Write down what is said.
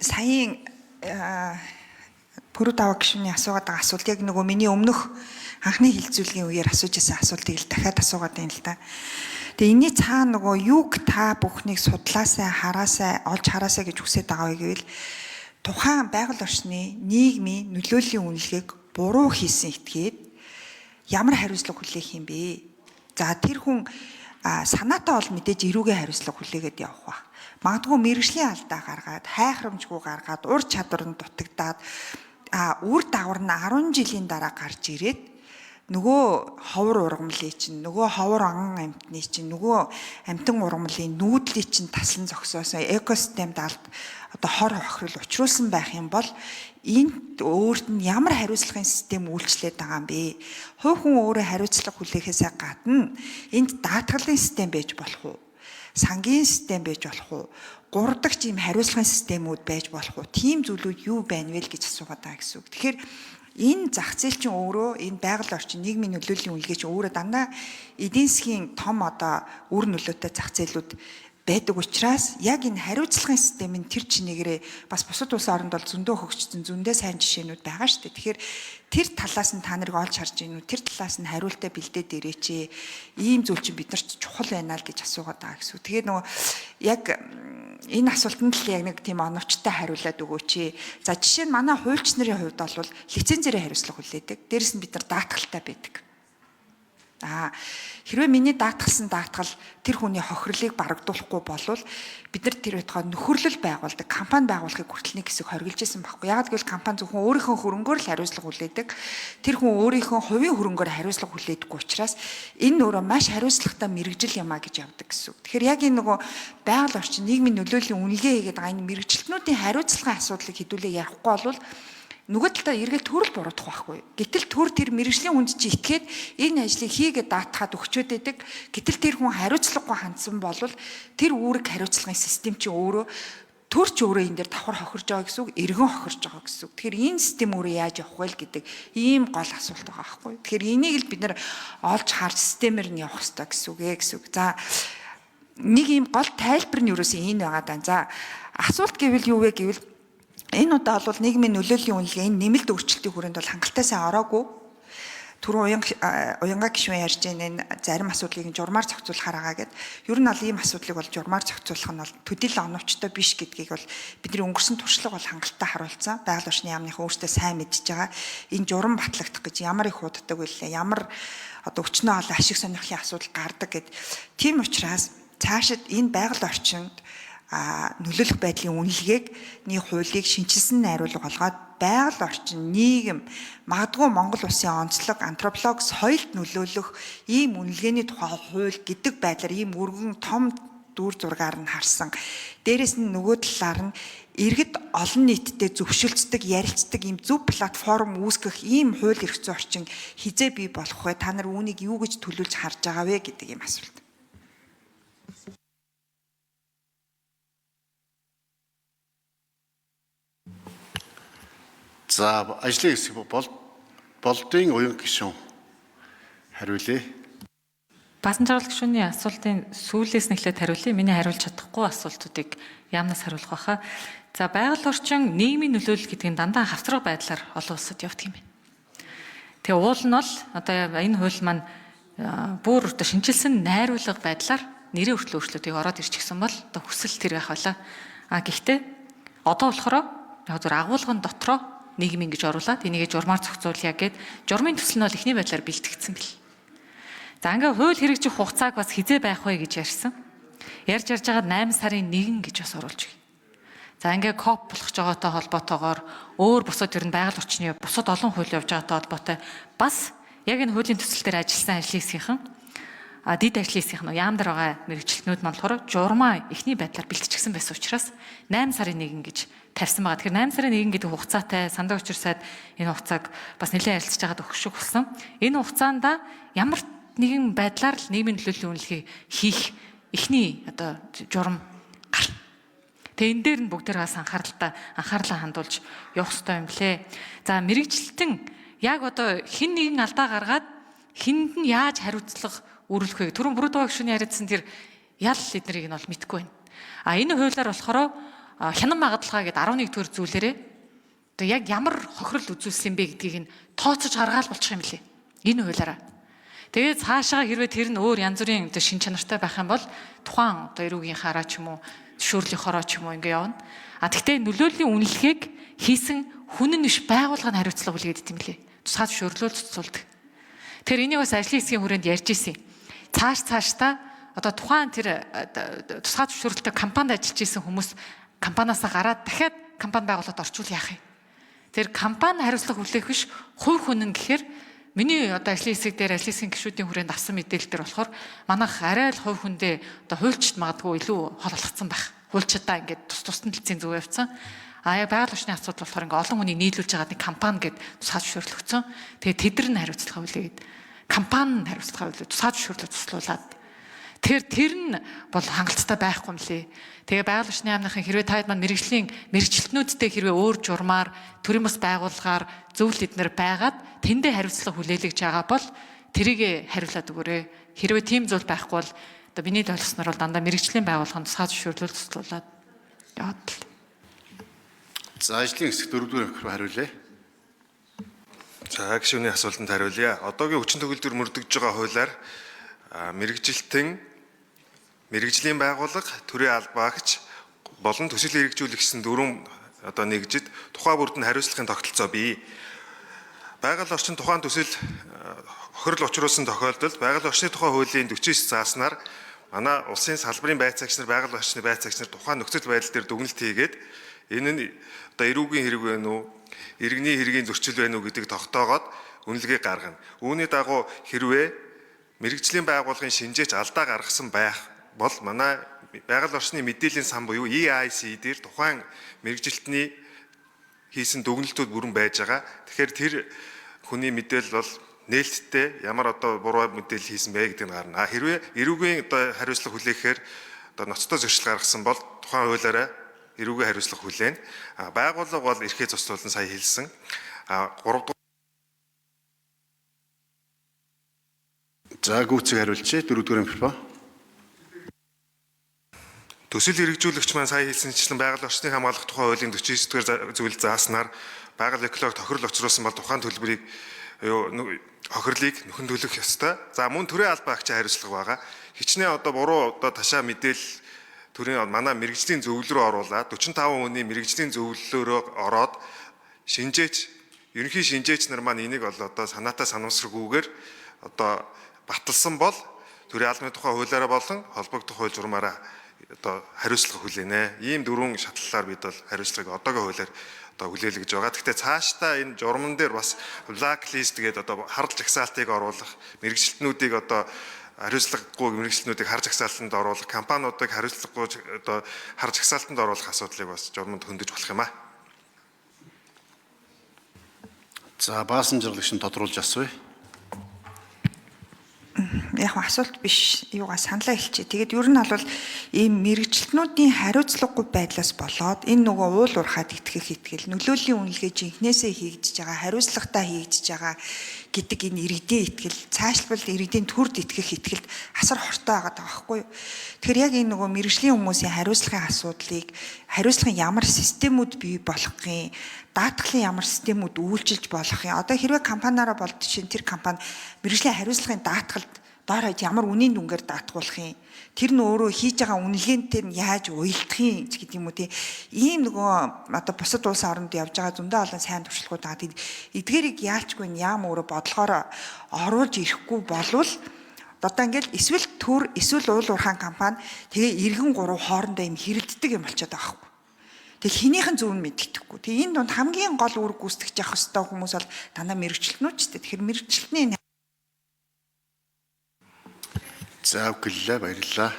Саяын Пүрүү даваа гишүүний асуугаад байгаа асуулт яг нөгөө миний өмнөх анхны хилцүүлгийн үеэр асууж байсан асуултыг л дахиад асуугаад байна л да. Тэгээ энэний цаана нөгөө юуг та бүхнийг судлаасай, хараасай, олж хараасай гэж хүсэж байгаа вэ гэвэл тухайн байгаль орчны нийгмийн нөлөөллийн үнэлгээг буруу хийсэн этгээд ямар хариуцлага хүлээх юм бэ? За, тэр хүн санаатай бол мэдээж эрүүгийн хариуцлага хүлээгээд явах ба. Магадгүй мэргэжлийн алдаа гаргаад, хайхрамжгүй гаргаад, ур чадвар нь дутагдаад, үр дагавар нь 10 жилийн дараа гарч ирээд нөгөө ховор ургамлын чинь, нөгөө ховор огон амьтны чинь, нөгөө амьтан ургамлын нүүдлийг чинь таслан зогсоосон, экосистемд алд одоо хор хохирол учруулсан байх юм бол энд өөрт нь ямар хариуцлагын систем үйлчлээд байгаа юм бэ? Хувь хүн өөрөө хариуцлага хүлээхээсээ гадна энд даатгалын систем байж болох уу? Сангийн систем байж болох уу? Гурав дахь ийм хариуцлагын системүүд байж болох уу? Тийм зүйлүүд юу байна вэ л гэж асуугаад байгаа гэсэн үг. Тэгэхээр энэ зах зээл чинь өөрөө, энэ байгаль орчин нийгмийн нөлөөллийн үнэлгээ чинь өөрөө дандаа эдийн засгийн том одоо үр нөлөөтэй зах зээлүүд байдаг учраас яг энэ хариуцлагын систем нь тэр чинээгээрээ бас бусад улс оронд бол зөндөө хөгжсөн, зөндөө сайн жишээнүүд байгаа шүү дээ. Тэгэхээр тэр талаас нь та нарыг олж харж гинүү, тэр талаас нь хариултаа бэлдээд ирээч. Ийм зүйл чинь бид нарт чухал байна л гэж асуугаад байгаа гэсэн. Тэгээд нөгөө яг энэ асуултанд л яг нэг тийм оновчтой хариулаад өгөөч. За, жишээ нь манай хуульч нарын хувьд бол лицензээрээ хариуцлага хүлээдэг. Дээрэс нь бид нар даатгалтай байдаг. Хэрвээ миний даатгалсан даатгал тэр хүний хохирлыг барагдуулахгүй болвол бид нар тэр байтугай нөхөрлөл байгуулдаг, компани байгуулахыг хүртэл нэг хэсэг хоригдож исэн байхгүй. Яг гэвэл компани зөвхөн өөрийнхөө хөрөнгөөр л хариуцлага хүлээдэг. Тэр хүн өөрийнхөө хувийн хөрөнгөөр хариуцлага хүлээдэггүй учраас энэ өөрөө маш хариуцлагатай мэргэжил юм а гэж явдаг гэсэн үг. Тэгэхээр яг энэ нөгөө байгаль орчин нийгмийн нөлөөллийн үнэлгээ хийгээд байгаа энэ мэргэжилтнүүдийн хариуцлагын асуудлыг хэдүүлээ ярихгүй болвол нөгөө талдаа эргээл төрөл буруудах байхгүй. Гэтэл төр тэр мэргэжлийн хүнд чи итгээд энэ ажлыг хийгээд даатгаад өгчөөд байдаг. Гэтэл тэр хүн хариуцлагагүй хандсан бол тэр үүрэг хариуцлагын систем чи өөрөө, төр ч өөрөө энэ дээр давхар хохирж байгаа гэсэн үг, эргэн хохирж байгаа гэсэн үг. Тэгэхээр энэ систем өөрөө яаж явах вэ гэдэг ийм гол асуулт байгаа байхгүй. Тэгэхээр энийг л бид нар олж харж системээр нь явах хэрэгтэй гэсэн үг ээ гэсэн үг. За, нэг ийм гол тайлбар нь юуроос энэ байгаа даа. За, асуулт гэвэл юу вэ гэвэл энэ удаа бол нийгмийн нөлөөллийн үнэлгээ, энэ нэмэлт өөрчлөлтийн хүрээнд бол хангалттай сайн ороогүй. Түрүүн уянга гишүүн ярьж байгаа энэ зарим асуудлыг журмаар зохицуулахаар байгаа гэд. Ер нь бол ийм асуудлыг бол журмаар зохицуулах нь бол төдийл оновчтой биш гэдгийг бол бидний өнгөрсөн туршлага бол хангалттай харуулсан. Байгаль орчны яамныхан өөрсдөө сайн мэдж байгаа. Энэ журам батлагдах гэж ямар их уддаг вүлээ. Ямар одоо өчнөө олон ашиг сонирхлын асуудал гардаг гэд. Тийм учраас цаашид энэ байгаль орчинд нөлөөлөх байдлын үнэлгээг нэг хуулийг шинэчилсэн найруулга болгоод байгаль орчин, нийгэм, магадгүй Монгол улсын онцлог антрополог соёлд нөлөөлөх ийм үнэлгээний тухай хууль гэдэг байдлаар ийм өргөн том дүр зургаар нь харсан. Дээрэс нь нөгөө талаар нь иргэд олон нийтдээ зөвшөлддөг, ярилцдаг ийм зөв платформ үүсгэх ийм хууль эрх зүйн орчин хизээ бий болох вэ? Та нар үүнийг юу гэж төлөөлж харж байгаа вэ гэдэг ийм асуулт. За, ажлын хэсэг бол болдын уян гишүүн хариулъя. Баасан жаргал гишүүний асуултын сүүлээс нь эхлээд хариулъя. Миний хариулж чадахгүй асуултуудыг яамнаас хариулах байхаа. За, байгаль орчин нийгмийн нөлөөлөл гэдэг нь дандаа хавцраг байдлаар олон улсад явдаг юм байна. Тэгээ уул нь бол одоо энэ хууль маань бүр одоо шинэчилсэн найруулга байдлаар нэрээ хүртэл өөрчлөлтийг ороод ирчихсэн бол одоо хүсэл тэр байх байла. А гэхдээ одоо болохоор яг зөв агуулгын дотроо нийгмийн гэж оруулаад энийгээ журмаар зохицуулъя гэд журмын төсөл нь бол эхний байдлаар бэлтгэгдсэн бэл. За, ингээ хууль хэрэгжих хугацааг бас хизээ байх вэ гэж ярьсан. Ярьж ярьж байгаад 8 сарын 1 гэж бас оруулж өгье. За, ингээ КОП болох ч байгаатай холбоотойгоор өөр бусад ер нь байгаль орчны бусад олон хууль явж байгаатай холбоотой бас яг энэ хуулийн төсөл дээр ажилласан ажлын хэсгийнхэн, дид ажлын хэсгийнх нь яам дээр байгаа мэрэгчлэтнүүд маань болохоор журмаа эхний байдлаар бэлтчихсэн байсан учраас 8 сарын 1 гэж тавьсан байгаа. Тэгэхээр 8 сарын 1 гэдэг хугацаатай сандаа учир сайд энэ хугацааг бас нэлээд ярилцж байгаад өгшөх болсон. Энэ хугацаанд ямар нэгэн байдлаар л нийгмийн нөлөөллийн үнэлгээ хийх эхний одоо журам гарна. Тэгээ энэ дээр нь бүгдээр бас анхаарлаа хандуулж явах хэрэгтэй юм лээ. За, мэрэгчлэлтэн яг одоо хэн нэгэн алдаа гаргаад хэнд нь яаж хариуцлага үүрүүлэх вэ? Түрүүн Бүрүү дугаа гишүүний яриадсан тэр ял эднэрийг нь бол мэдэхгүй байна. А энэ хуулиар болохоор хянан магадлалгаа гэдэг 11-р зүйлээрээ одоо яг ямар хохирол үзүүлсэн бэ гэдгийг нь тооцож гаргаал болчих юм лээ. Энэ хуулиараа. Тэгээд цаашаа хэрвээ тэр нь өөр янз бүрийн одоо шин чанартай байх юм бол тухайн одоо эрүүгийн хараа ч юм уу, зөвшөөрлийн хороо ч юм уу ингэ явна. А тэгтээ нөлөөллийн үнэлгээг хийсэн хүн нь биш, байгууллага нь хариуцлага хүлээдэг юм лээ. Тусгай зөвшөөрлөөр цуцулдаг. Тэгэхээр энийг бас ажлын хэсгийн хүрээнд ярьж исэн. Цааш цаашдаа одоо тухайн тэр тусгай зөвшөөрлөлтэй компанид ажиллаж исэн хүмүүс компаниасаа гараад дахиад компани байгууллагад орчвол яах юм? Тэр компани хариуцлага хүлээх биш, хувь хүн нь гэхээр миний одоо ажлын хэсэг дээр, ажлын хэсгийн гишүүдийн хүрээнд авсан мэдээлэл дээр болохоор манайх арай л хувь хүндээ одоо хуульчд магадгүй илүү хол олгоцсон байх. Хуульчдаа ингээд тус тусдан төлцийн зөв явцсан. А яг байгаль орчны асуудал болохоор ингээд олон хүнийг нийлүүлж байгаа нэг компани гээд тусгай зөвшөөрлөгдсөн. Тэгээд тэд нар нь хариуцлага хүлээгээд, компани нь хариуцлага хүлээ, тусгай зөвшөөрлөө туслуулад. Тэгэхээр тэр нь бол хангалттай байхгүй юм лээ. Тэгээ байгаль орчны яамныхан хэрвээ та хэд маань мэргэжлийн мэргэжилтнүүдтэй хэрвээ өөр журмаар төрийн бас байгууллагаар зөвлөл эднэр байгаад тэндээ хариуцлага хүлээлгэж байгаа бол тэрийг хариулаад өгөөрэй. Хэрвээ тийм зүйл байхгүй бол одоо миний ойлгосноор бол дандаа мэргэжлийн байгууллагын тусгай зөвшөөрлөл туслуулад яваад л. За, ажлын хэсэг дөрөвдүгээр микро хариулъя. За, гишүүний асуултанд хариулъя. Одоогийн хүчин төгөлдөр мөрдөгж байгаа хуулиар мэргэжилтэн, мэргэжлийн байгууллага, төрийн албаагч болон төсөл хэрэгжүүлэгчсэн дөрвөн одоо нэгжид тухай бүрд нь хариуцлагын тогтолцоо бий. Байгаль орчин тухайн төсөл хохирол учруулсан тохиолдолд байгаль орчны тухай хуулийн 49 зааснаар манай улсын салбарын байцаагч нар, байгаль орчны байцаагч нар тухайн нөхцөл байдал дээр дүгнэлт хийгээд энэ нь одоо эрүүгийн хэрэг байна уу, иргэний хэргийн зөрчил байна уу гэдгийг тогтоогоод үнэлгээ гаргана. Үүний дагуу хэрвээ мэргэжлийн байгууллагын шинжээч алдаа гаргасан байх бол манай байгаль орчны мэдээллийн сан буюу EIC дээр тухайн мэргэжилтний хийсэн дүгнэлтүүд бүрэн байж байгаа. Тэгэхээр тэр хүний мэдээлэл бол нээлттэй, ямар одоо буруу мэдээлэл хийсэн бэ гэдэг нь гарна. А хэрвээ эрүүгийн одоо хариуцлага хүлээхээр одоо ноцтой зөрчил гаргасан бол тухайн хуулиараа эрүүгийн хариуцлага хүлээнэ. А байгууллага бол эрхээ зурцуулан сая хэлсэн. А 3 дугаар За, гүйцэг хариулчихъя. Дөрөвдүгээр микрофон. Төсөл хэрэгжүүлэгч маань сая хэлсэнчлэн байгаль орчныг хамгаалах тухай хуулийн 49 дугаар зүйл зааснаар байгаль экологи тохирол учруулсан бол тухайн төлбөрийг хохирлыг нөхөн төлөх ёстой. За, мөн төрийн албан агчийн хариуцлага байгаа. Хичнээн одоо буруу одоо ташаа мэдээлэл төрийн манай мэргэжлийн зөвлөл рүү оруулаад 45 хүний мэргэжлийн зөвлөлөөрөө ороод шинжээч, ерөнхий шинжээч нар маань энийг бол одоо санаатай санамсаргүйгээр одоо баталсан бол төрийн албаны тухай хуулиараа болон холбогдох хууль журмаараа одоо хариуцлага хүлээнэ. Ийм дөрвөн шатлалаар бид бол хариуцлагыг одоогийн хуулиар одоо хүлээлгэж байгаа. Гэхдээ цаашдаа энэ журман дээр бас black list гэдэг одоо харал жагсаалтыг оруулах, мэргэжилтнүүдийг одоо хариуцлагагүй мэргэжилтнүүдийг хар жагсаалтанд оруулах, компаниудыг хариуцлагагүй одоо хар жагсаалтанд оруулах асуудлыг бас журманд хөндөж болох юм аа. За, баасан жаргал гишүүн тодруулж асууя. Яг асуулт биш, юугаа саналаа хэлчихье. Тэгээд ер нь бол ийм мэргэжилтнүүдийн хариуцлагагүй байдлаас болоод энэ нөгөө уул уурхаад итгэх итгэл, нөлөөллийн үнэлгээ жинхнээсээ хийгдэж байгаа, хариуцлагатай хийгдэж байгаа гэдэг энэ иргэдийн итгэл, цаашлбал иргэдийн төрд итгэх итгэлд асар хортой байгаа байхгүй юу. Тэгэхээр яг энэ нөгөө мэргэжлийн хүмүүсийн хариуцлагын асуудлыг, хариуцлагын ямар системүүд бий болох юм, даатгалын ямар системүүд үйлчилж болох юм. Одоо хэрвээ компаниараа болд чинь тэр компани мэргэжлийн хариуцлагын даатгалд доор хаяж ямар үнийн дүнгээр даатгуулах юм. Тэр нь өөрөө хийж байгаа үнэлгээнтэй нь яаж уялдах юм ч гэдэг юм уу, тий. Ийм нөгөө одоо бусад улс оронд явж байгаа зөндөө олон сайн туршлагууд байгаа. Тэгэд эдгээрийг яалчгүй яам өөрөө бодлогоор оруулж ирэхгүй болвол одоо ингээл эсвэл төр, эсвэл уул уурхаан компани, тэгээ иргэн гурав хоорондоо юм хэрэлддэг юм болчиход байгаа байхгүй. Тэг хэнийхэн зөв нь мэддэхгүй. Тэг энэ дунд хамгийн гол үүрэг гүйцэтгэж явах ёстой хүмүүс бол дандаа мэргэжилтнүүд ч гэдэг. Тэгэхээр мэргэжилтний За, өглөө, баярлалаа.